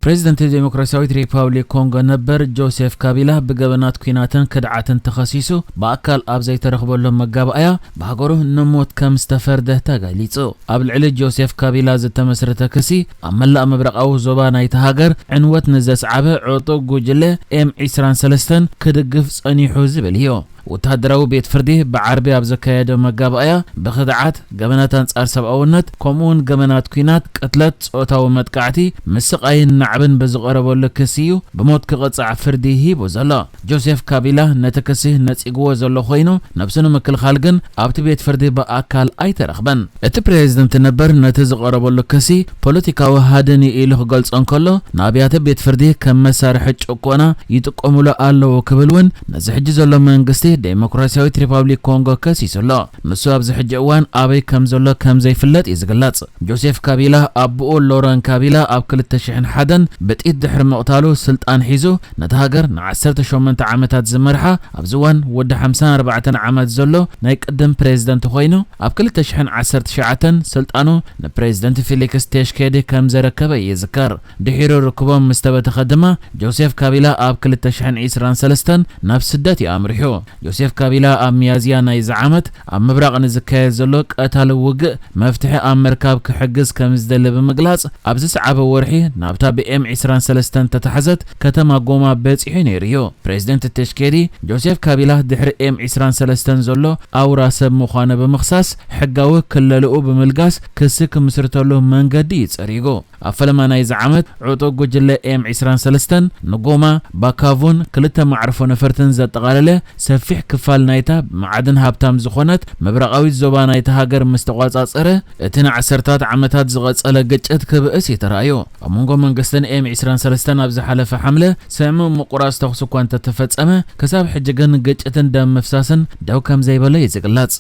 ፕሬዚደንት ዴሞክራሲያዊት ሪፓብሊክ ኮንጎ ነበር ጆሴፍ ካቢላ ብገበናት ኲናትን ክድዓትን ተኸሲሱ ብኣካል ኣብ ዘይተረኽበሎም መጋባእያ ብሃገሩ ንሞት ከም ዝተፈርደ ተገሊጹ። ኣብ ልዕሊ ጆሴፍ ካቢላ ዝተመስረተ ክሲ ኣብ መላእ ምብራቓዊ ዞባ ናይቲ ሃገር ዕንወት ንዘስዓበ ዕጡቕ ጉጅለ ኤም ዕስራን ሰለስተን ክድግፍ ጸኒሑ ዝብል እዩ። ወተሃደራዊ ቤት ፍርዲ ብዓርቢ ኣብ ዘካየዶ መጋባእያ ብኽድዓት፣ ገበናት ኣንጻር ሰብኣውነት፣ ከምኡውን ገበናት ኲናት፣ ቅትለት፣ ጾታዊ መጥቃዕቲ፣ ምስቓይን ናዕብን ብዝቐረበሉ ክሲ እዩ ብሞት ክቕጻዕ ፍርዲ ሂቡ ዘሎ። ጆሴፍ ካቢላ ነቲ ክሲ ነጺግዎ ዘሎ ኮይኑ፣ ነብሱ ንምክልኻል ግን ኣብቲ ቤት ፍርዲ ብኣካል ኣይተረኽበን። እቲ ፕሬዚደንት ነበር ነቲ ዝቐረበሉ ክሲ ፖለቲካዊ ሃድን እዩ ኢሉ ክገልጾ እንከሎ፣ ንኣብያተ ቤት ፍርዲ ከም መሳርሒ ጭቆና ይጥቀሙሉ ኣለዉ ክብል እውን ነዚ ሕጂ ዘሎ መንግስቲ ዴሞክራሲያዊት ሪፓብሊክ ኮንጎ ከሲሱ ኣሎ። ንሱ ኣብዚ ሕጂ እዋን ኣበይ ከም ዘሎ ከም ዘይፍለጥ እዩ ዝግለጽ። ጆሴፍ ካቢላ ኣቦኡ ሎረን ካቢላ ኣብ ክልተ ሽሕን ሓደን ብጥይት ድሕሪ ምቕታሉ ስልጣን ሒዙ ነታ ሃገር ንዓሰርተ ሸሞንተ ዓመታት ዝመርሓ ኣብዚ እዋን ወዲ ሓምሳን ኣርባዕተን ዓመት ዘሎ ናይ ቅድም ፕሬዚደንት ኮይኑ ኣብ ክልተ ሽሕን ዓሰርተ ትሽዓተን ስልጣኑ ንፕሬዚደንት ፊሊክስ ቴሽኬዲ ከም ዘረከበ ይዝከር። ድሒሩ ርክቦም ምስ ተበተኸ ድማ ጆሴፍ ካቢላ ኣብ ክልተ ሽሕን ዕስራን ሰለስተን ናብ ስደት እዩ ኣምሪሑ። ጆሴፍ ካቢላ ኣብ ሚያዝያ ናይዚ ዓመት ኣብ ምብራቕ ንዝካየድ ዘሎ ቀታሊ ውግእ መፍትሒ ኣብ ምርካብ ክሕግዝ ከም ዝደሊ ብምግላጽ፣ ኣብ ዝሰዓበ ወርሒ ናብታ ብኤም ዕስራን ሰለስተን ተታሕዘት ከተማ ጎማ በጺሑ ነይሩ እዩ። ፕሬዚደንት ተሽኬዲ፣ ጆሴፍ ካቢላ ድሕሪ ኤም ዕስራን ሰለስተን ዘሎ ኣውራ ሰብ ምዃኑ ብምኽሳስ፣ ሕጋዊ ክለልኡ ብምልጋስ ክሲ ክምስርተሉ መንገዲ እዩ ጸሪጉ። ኣብ ፈለማ ናይዚ ዓመት፣ ዕጡቕ ጉጅለ ኤም ዕስራን ሰለስተን ንጎማ፣ ባካቩን ክልተ መዕርፎ ነፈርትን ዘጠቓለለ ሰፊሕ ክፋል ናይታ ብማዕድን ሃብታም ዝኾነት ምብራቓዊት ዞባ ናይታ ሃገር ምስ ተቋጻጸረ፣ እቲ ንዓሰርታት ዓመታት ዝቐጸለ ግጭት ክብእስ እዩ ተራእዩ። ኣብ መንጎ መንግስትን ኤም ዕስራን ሰለስተን ኣብ ዝሓለፈ ሓምለ ስምምዕ ምቁራጽ ተኹሲ እኳ እንተተፈጸመ፣ ክሳብ ሕጂ ግን ግጭትን ደም ምፍሳስን ደው ከም ዘይበለ እዩ ዝግለጽ።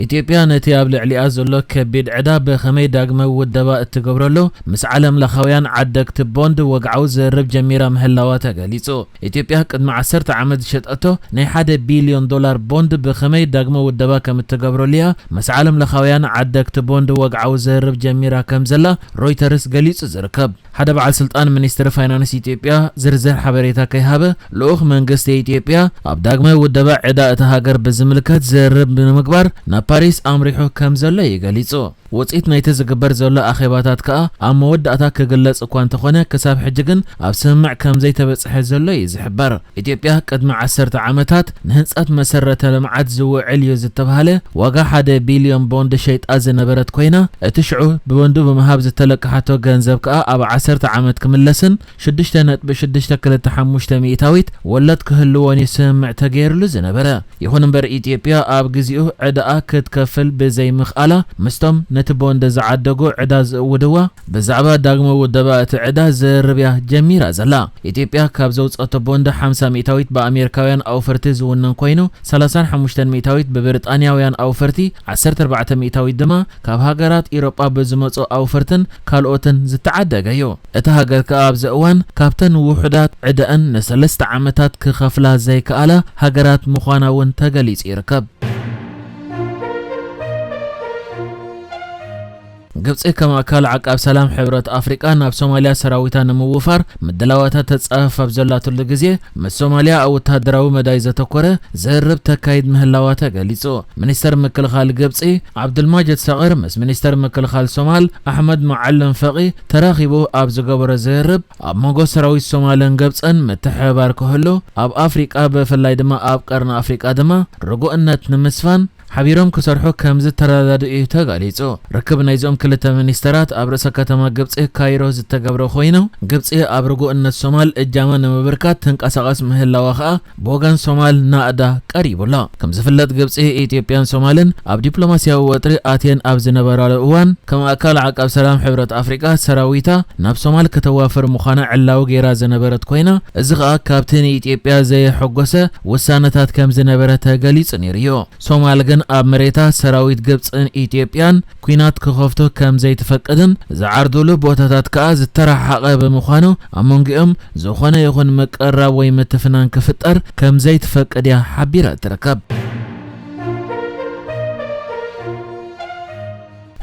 ኢትዮጵያ ነቲ ኣብ ልዕሊኣ ዘሎ ከቢድ ዕዳ ብኸመይ ዳግመ ውደባ እትገብረሉ ምስ ዓለም ለኻውያን ዓደግቲ ቦንድ ወግዓዊ ዝርርብ ጀሚራ ምህላዋ ተገሊጹ። ኢትዮጵያ ቅድሚ ዓሰርተ ዓመት ዝሸጠቶ ናይ ሓደ ቢልዮን ዶላር ቦንድ ብኸመይ ዳግመ ውደባ ከም እትገብረሉ እያ ምስ ዓለም ለኻውያን ዓደግቲ ቦንድ ወግዓዊ ዝርርብ ጀሚራ ከም ዘላ ሮይተርስ ገሊጹ ዝርከብ። ሓደ በዓል ስልጣን ሚኒስትሪ ፋይናንስ ኢትዮጵያ ዝርዝር ሓበሬታ ከይሃበ፣ ልኡኽ መንግስቲ ኢትዮጵያ ኣብ ዳግማይ ውደባ ዕዳ እታ ሃገር ብዝምልከት ዝርርብ ንምግባር ናብ ፓሪስ ኣምሪሑ ከም ዘሎ እዩ ገሊጹ። ውጽኢት ናይቲ ዝግበር ዘሎ ኣኼባታት ከኣ ኣብ መወዳእታ ክግለጽ እኳ እንተኾነ፣ ክሳብ ሕጂ ግን ኣብ ስምምዕ ከም ዘይተበጽሐ ዘሎ እዩ ዝሕበር። ኢትዮጵያ ቅድሚ ዓሰርተ ዓመታት ንህንጸት መሰረተ ልምዓት ዝውዕል እዩ ዝተባህለ ዋጋ ሓደ ቢልዮን ቦንድ ሸይጣ ዝነበረት ኮይና፣ እቲ ሽዑ ብቦንዱ ብምሃብ ዝተለቀሓቶ ገንዘብ ከኣ ኣብ ዓሰርተ ዓመት ክምለስን ሽዱሽተ ነጥቢ ሽዱሽተ ክልተ ሓሙሽተ ሚእታዊት ወለድ ክህልዎን እዩ ስምምዕ ተገይርሉ ዝነበረ። ይኹን እምበር፣ ኢትዮጵያ ኣብ ግዜኡ ዕዳኣ ክትከፍል ብዘይምኽኣላ፣ ምስቶም ነቲ ቦንድ ዝዓደጉ ዕዳ ዝእውድዋ፣ ብዛዕባ ዳግመ ውደባ እቲ ዕዳ ዝርርብ እያ ጀሚራ ዘላ። ኢትዮጵያ ካብ ዘውጸቶ ቦንድ ሓምሳ ሚእታዊት ብኣሜሪካውያን ኣውፈርቲ ዝውነን ኮይኑ፣ ሰላሳን ሓሙሽተን ሚእታዊት ብብሪጣንያውያን ኣውፈርቲ፣ ዓሰርተ ኣርባዕተ ሚእታዊት ድማ ካብ ሃገራት ኢሮጳ ብዝመጹ ኣውፈርትን ካልኦትን ዝተዓደገ እዩ። እታ ሃገር ከኣ ኣብዚ እዋን ካብተን ውሑዳት ዕዳኣን ንሰለስተ ዓመታት ክኸፍላ ዘይከኣላ ሃገራት ምዃና እውን ተገሊጹ ይርከብ። ግብጺ ከም ኣካል ዓቃብ ሰላም ሕብረት ኣፍሪቃ ናብ ሶማልያ ሰራዊታ ንምውፋር ምድላዋታ ተጻፈፍ ኣብ ዘላትሉ ግዜ፣ ምስ ሶማልያ ኣብ ወተሃደራዊ መዳይ ዘተኮረ ዝርርብ ተካይድ ምህላዋ ተገሊጹ። ሚኒስተር ምክልኻል ግብጺ ዓብዱልማጅድ ሰቕር ምስ ሚኒስተር ምክልኻል ሶማል ኣሕመድ መዓልም ፈቒ ተራኺቡ ኣብ ዝገበሮ ዝርርብ፣ ኣብ መንጎ ሰራዊት ሶማልን ግብጽን ምትሕብባር ክህሉ፣ ኣብ ኣፍሪቃ ብፍላይ ድማ ኣብ ቀርኒ ኣፍሪቃ ድማ ርጉእነት ንምስፋን ሓቢሮም ክሰርሑ ከም ዝተረዳድኡ እዩ ተገሊጹ። ርክብ ናይዞም ክልተ ሚኒስተራት ኣብ ርእሰ ከተማ ግብጺ ካይሮ ዝተገብረ ኮይኑ፣ ግብጺ ኣብ ርጉእነት ሶማል እጃማ ንምብርካት ትንቀሳቐስ ምህላዋ ከኣ ብወገን ሶማል ናእዳ ቀሪቡላ። ከም ዝፍለጥ፣ ግብጺ፣ ኢትዮጵያን ሶማልን ኣብ ዲፕሎማስያዊ ወጥሪ ኣትየን ኣብ ዝነበራሉ እዋን፣ ከም ኣካል ዓቃብ ሰላም ሕብረት ኣፍሪቃ ሰራዊታ ናብ ሶማል ከተዋፍር ምዃና ዕላዊ ገይራ ዝነበረት ኮይና፣ እዚ ከኣ ካብቲ ንኢትዮጵያ ዘየሐጎሰ ውሳነታት ከም ዝነበረ ተገሊጹ ነይሩ እዩ። ሶማል ግን ኣብ መሬታ ሰራዊት ግብጽን ኢትዮጵያን ኲናት ክኸፍቱ ከም ዘይትፈቅድን ዝዓርዱሉ ቦታታት ከኣ ዝተረሓሓቐ ብምዃኑ፣ ኣብ መንጎኦም ዝኾነ ይኹን ምቅርራብ ወይ ምትፍናን ክፍጠር ከም ዘይትፈቅድ እያ ሓቢራ ትርከብ።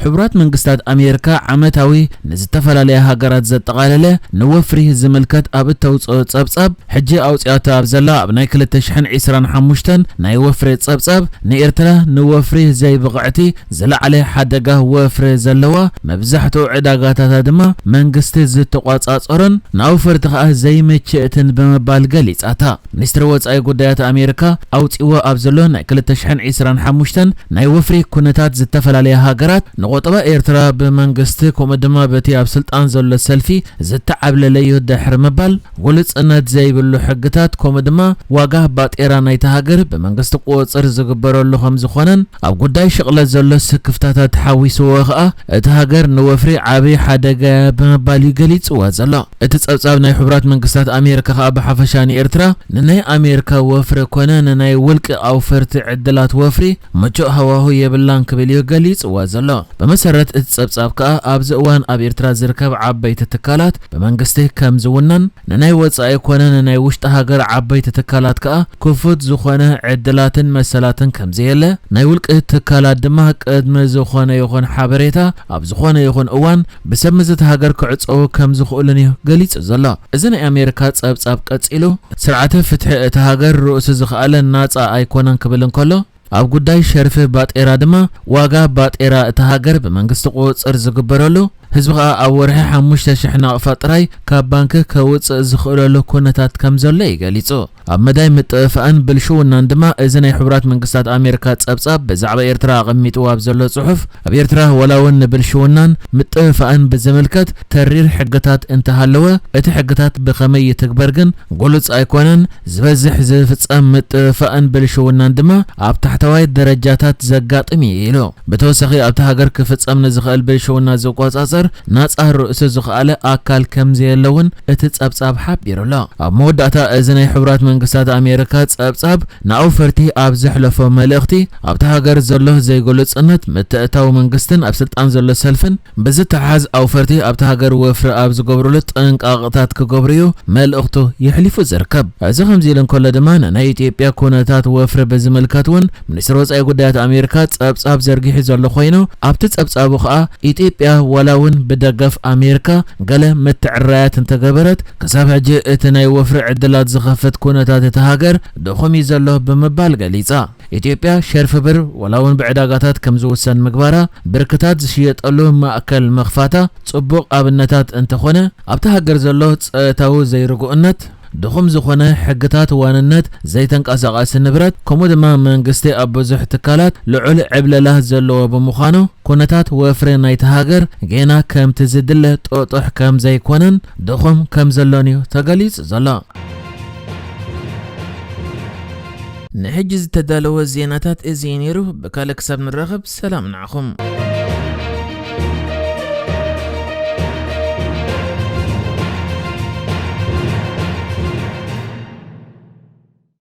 ሕቡራት መንግስታት ኣሜሪካ ዓመታዊ ንዝተፈላለያ ሃገራት ዘጠቓለለ ንወፍሪ ዝምልከት ኣብ እተውፅኦ ጸብጻብ፣ ሕጂ ኣውፂኣቶ ኣብ ዘላ ኣብ ናይ ክልተ ሽሕን ዕስራን ሓሙሽተን ናይ ወፍሪ ጸብጻብ፣ ንኤርትራ ንወፍሪ ዘይብቕዕቲ፣ ዝለዓለ ሓደጋ ወፍሪ ዘለዋ፣ መብዛሕትኡ ዕዳጋታታ ድማ መንግስቲ ዝተቋጻጸሮን ንኣውፈርቲ ከኣ ዘይምችእትን ብምባል ገሊጻታ። ሚኒስትሪ ወጻኢ ጉዳያት ኣሜሪካ ኣውጺዎ ኣብ ዘሎ ናይ ክልተ ሽሕን ዕስራን ሓሙሽተን ናይ ወፍሪ ኩነታት፣ ዝተፈላለያ ሃገራት ንቆጠባ ኤርትራ ብመንግስቲ፣ ከምኡ ድማ በቲ ኣብ ስልጣን ዘሎ ሰልፊ ዝተዓብለለዩ ድሕሪ ምባል፣ ግሉጽነት ዘይብሉ ሕግታት፣ ከምኡ ድማ ዋጋ ባጤራ ናይታ ሃገር ብመንግስቲ ቁጽጽር ዝግበረሉ ከም ዝኾነን፣ ኣብ ጉዳይ ሽቕለት ዘሎ ስክፍታታት ተሓዊስዎ ከኣ እቲ ሃገር ንወፍሪ ዓቢ ሓደጋ እያ ብምባል እዩ ገሊጽዎ ዘሎ። እቲ ጸብጻብ ናይ ሕቡራት መንግስታት ኣሜሪካ ከኣ ብሓፈሻ ንኤርትራ ንናይ ኣሜሪካ ወፍሪ ኮነ ንናይ ውልቂ ኣውፈርቲ ዕድላት ወፍሪ ምቹእ ሃዋሁ የብላን ክብል እዩ ገሊጽዎ ዘሎ። ብመሰረት እቲ ጸብጻብ ከኣ ኣብዚ እዋን ኣብ ኤርትራ ዝርከብ ዓበይቲ ትካላት ብመንግስቲ ከም ዝውነን፣ ንናይ ወጻኢ ኮነ ንናይ ውሽጢ ሃገር ዓበይቲ ትካላት ከኣ ክፉት ዝኾነ ዕድላትን መሰላትን ከም ዘየለ፣ ናይ ውልቂ ትካላት ድማ ቅድሚ ዝኾነ ይኹን ሓበሬታ ኣብ ዝኾነ ይኹን እዋን ብሰብ መዚ እቲ ሃገር ክዕጸዉ ከም ዝኽእሉን እዩ ገሊጹ ዘሎ። እዚ ናይ ኣሜሪካ ጸብጻብ ቀጺሉ፣ ስርዓተ ፍትሒ እቲ ሃገር ርእሱ ዝኸኣለ ናጻ ኣይኮነን ክብል እንከሎ፣ ኣብ ጉዳይ ሸርፊ ባጤራ ድማ ዋጋ ባጤራ እቲ ሃገር ብመንግስቲ ቁጽጽር ዝግበረሉ፣ ህዝቢ ከኣ ኣብ ወርሒ ሓሙሽተ ሽሕ ናቕፋ ጥራይ ካብ ባንክ ከውጽእ ዝኽእለሉ ኩነታት ከም ዘሎ እዩ ገሊጹ። ኣብ መዳይ ምጥፍፋእን ብልሽውናን ድማ እዚ ናይ ሕቡራት መንግስታት ኣሜሪካ ጸብጻብ ብዛዕባ ኤርትራ ኣቐሚጥዎ ኣብ ዘሎ ጽሑፍ፣ ኣብ ኤርትራ ዋላ እውን ንብልሽውናን ምጥፍፋእን ብዝምልከት ተሪር ሕግታት እንተሃለወ፣ እቲ ሕግታት ብኸመይ ይትግበር ግን ግሉጽ ኣይኮነን። ዝበዝሕ ዝፍጸም ምጥፍፋእን ብልሽውናን ድማ ኣብ ታሕተዋይ ደረጃታት ዘጋጥም እዩ ኢሉ። ብተወሳኺ ኣብቲ ሃገር ክፍጸም ንዝኽእል ብልሽውና ዝቆጻጸር ናጻ ርእሱ ዝኸኣለ ኣካል ከም ዘየለ እውን እቲ ጸብጻብ ሓቢሩ ኣሎ። ኣብ መወዳእታ፣ እዚ ናይ ሕቡራት መንግስታት ኣሜሪካ ጸብጻብ ንኣውፈርቲ ኣብ ዘሕለፎ መልእኽቲ፣ ኣብቲ ሃገር ዘሎ ዘይግሉጽነት፣ ምትእትታው መንግስትን ኣብ ስልጣን ዘሎ ሰልፍን ብዝተሓዝ ኣውፈርቲ ኣብቲ ሃገር ወፍሪ ኣብ ዝገብሩሉ ጥንቃቕታት ክገብሩ እዩ መልእኽቱ የሕሊፉ ዝርከብ። እዚ ከምዚ ኢሉ እንከሎ ድማ፣ ንናይ ኢትዮጵያ ኩነታት ወፍሪ ብዝምልከት እውን ሚኒስትሪ ወጻኢ ጉዳያት ኣሜሪካ ጸብጻብ ዘርጊሑ ዘሎ ኮይኑ፣ ኣብቲ ጸብጻቡ ከኣ ኢትዮጵያ ዋላ እውን ብደገፍ ኣሜሪካ ገለ ምትዕራያት እንተገበረት፣ ክሳብ ሕጂ እቲ ናይ ወፍሪ ዕድላት ዝኸፍት ኩነታት እቲ ሃገር ድኹም እዩ ዘሎ ብምባል ገሊጻ። ኢትዮጵያ ሸርፊ ብር ዋላ እውን ብዕዳጋታት ከም ዝውሰን ምግባራ፣ ብርክታት ዝሽየጠሉ ማእከል ምኽፋታ ጽቡቕ ኣብነታት እንተኾነ፣ ኣብቲ ሃገር ዘሎ ጸጥታዊ ዘይርጉእነት፣ ድኹም ዝኾነ ሕግታት ዋንነት፣ ዘይተንቀሳቓሲ ንብረት፣ ከምኡ ድማ መንግስቲ ኣብ ብዙሕ ትካላት ልዑል ዕብለላ ዘለዎ ብምዃኑ፣ ኩነታት ወፍሪ ናይቲ ሃገር ጌና ከምቲ ዝድለ ጥጡሕ ከም ዘይኮነን ድኹም ከም ዘሎን እዩ ተገሊጹ ዘሎ። ንሕጂ ዝተዳለወ ዜናታት እዚ እዩ ነይሩ። ብካልእ ክሳብ ንራኸብ፣ ሰላም ንዓኹም።